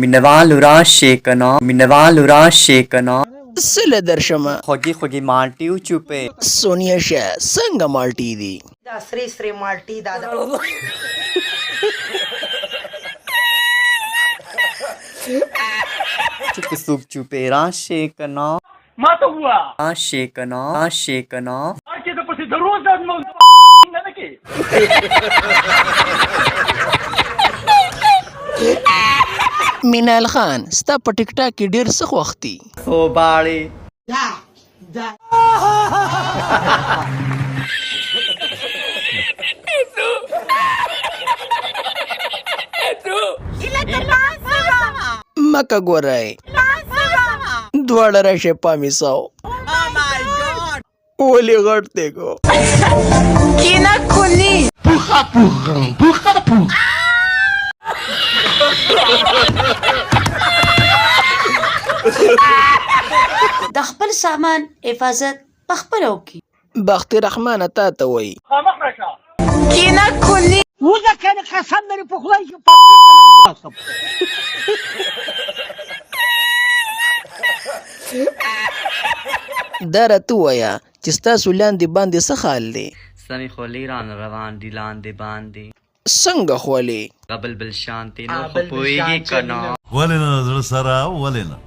مینوالو راشئ کنه، مینوالو راشئ کنه. څه له درشمه. خوږې خوږې مالټې وچوپئ. سونیا شه څنګه مالټې دي. دا سرې سرې مالټې دا د. چې که څوک چوپې راشئ کنه. ماته ووایه. راشئ کنه، راشئ کنه. چې د پسې دروز د نه کې. مینال خان ستا په ټیک ټاک کې ډیر څه خوښ دي. خوباړې. مکه ګورئ دواړه راشئ پامې ساو ولې غټ دی کو. د خپل سامان حفاظت په خپله وکړي. بخت رحمانه تا ته وایي. خامخ راشه. وځه کنه قسم مې په خدای چې پرتوګ به نه وباسم. دا راته ووایه چې ستاسو لاندې باندې څه خال دی؟ سمې خولې رانه روان دي لاندې باندې. څنګه خولې؟ هغه بلبل شانتې نور خو پوهېږې که نه؟ ولې نه زړه سره ولې نه.